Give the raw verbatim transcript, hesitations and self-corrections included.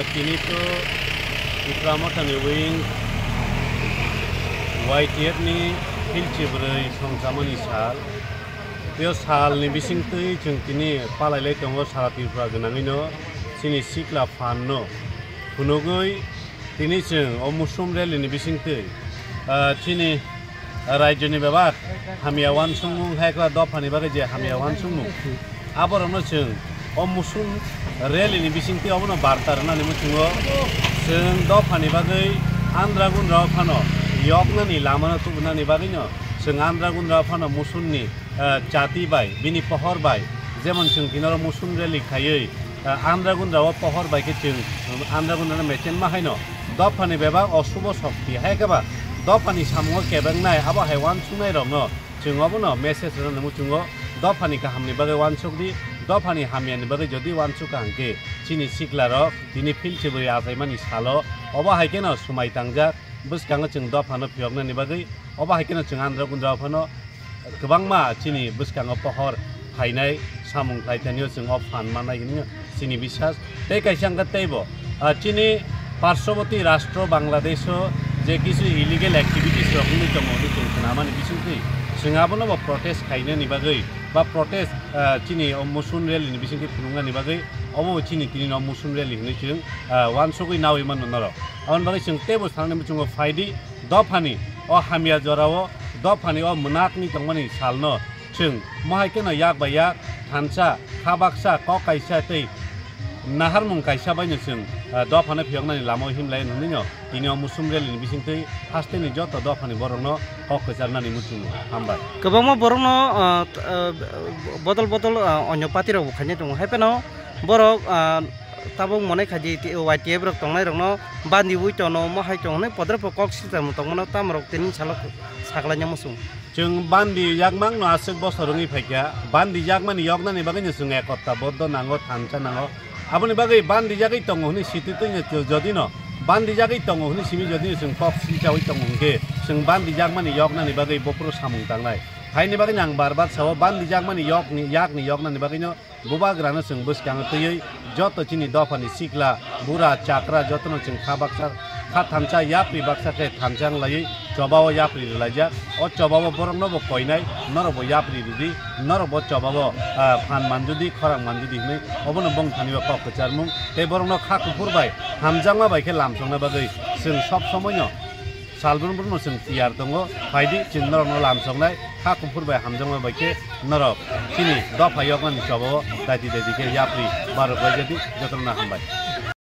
Tini to Tipra Mothani wing Y T F ni philchi bwrwi songchamani sal. Tei o salni bisingtwi chwng tini palailai tongo sara Tripura gwnangwino chini sikla phanno phunugwi tini chwng o Musum rally ni bisingtwi, ah, chini Rajyoni bebak hamya uansukmung hai khe dophani bagwi je hamya uansukmung, aborokno chwng o Musum rally ni bisingtwi obono barta rwnani muchungo. Chwng dophani bagwi andra gundra phano yoknani lamano tubunani bagwino chwng andra gundra phano Musumni, eh, chati bai, bini pohor bai, jemon chwng kinaro Musum rally khaiwi, eh, andra gundra o pohor bai khe chwng, um, andra gundra no mechen ma haino dophani bebak osubo sokti hai khe ba dophani samungo kebengnai abo hai uansuknai rokno chwng obono message rwna muchungo. Dophani kahamni bagwi uansuk di, dophani hamyani bagwi jodi uansuk ka hwnkhe chini sikla rok tini philchi bwrwi achaimani salo obo hai kheno swmai tangjak bwskango chwng dophano phiyoknani bagwi, obo hai kheno chwng andra gundra phano kwbangma chini bwskango pohor phainai samung khlai thani o chwng o phan mannai hwnwi chini biswas. Tei kaisa hwnkhe teibo, ah, chini parshoboti rastro Bangladesho je kisu illegal activities rok wngwi tongo hwnwi chwng khnamani bisingtwi chwng abono bo protest khainani bagwi ba protest, ah, chini o Musum rally ni bisingtwi phunuknani bagwi obo chini tini no Musum rally hwnwi chwng, ah, uansugwi nawi mano norok. Aboni bagwi chwng teibo sanani muchungo phaidi dophani o hamya jorao dophani o mwnakni tongmani salno chwng mohai kheno yak bai yak thansa, kha baksa, kok kaisa tei naharmung kaisa baino chwng, ah, dophano phiyoknani lamao himlai hwnwi no tini o Musum rally ni bisingtwi hasteni joto dophani borokno kok kwcharnani muchungo. Hambai. Kwbangma borokno, ah, t-, ah, bodol bodol, ah, onyo party rok bo khainai tongo. Hai phano borok, ah, tabuk monai khaidi Y T F rok tongnai rokno bandi ui tono, mohai tong hwnwi podre po kok silchar tongmano tamo rok tini salo saklaina muchung. Chwng bandi yakmang no aswk bosor wngwi phaikha, bandi yakmani yoknani bagwi no chwng ekota boddo nango, thansa nango. Aboni bagwi bandi yagwi tongo hwnwi sititwi no chwng jodi no bandi yagwi tongo hwnwi simi jodi no chwng kok silchawi tongo hwnkhe chwng bandi yakmani yoknani bagwi bophuru samung tangnai. Haini bagwi no ang bar bar sao bandi yakmani yokni, yakni yoknani bagwi no Bubagrano chwng bwskango twiwi joto chini dophani sikla, bura, chakra jotono chwng kha baksa, kha thansa yapri baksa khe thansa wnglaiwi chobao yapri rwlaijak. O chobao borokno bo koinai, norok bo yapri rwdi, norok bo chobao, ah, phan manjudi, khorang manjudi hwnwi obono bongthani o kok kwcharmung tei borokno kha kuphur bai hamjakma bai khe lamsokna bagwi chwng sob somoino Salbrum brum no chwng tiyar tongo, phaidi chwng norokno lamsoknai, kha kuphur bai hamjakma bai khe norok chini dopha yoknani chobao daidi daidi khe yapri barok bai jadi jotono hambai.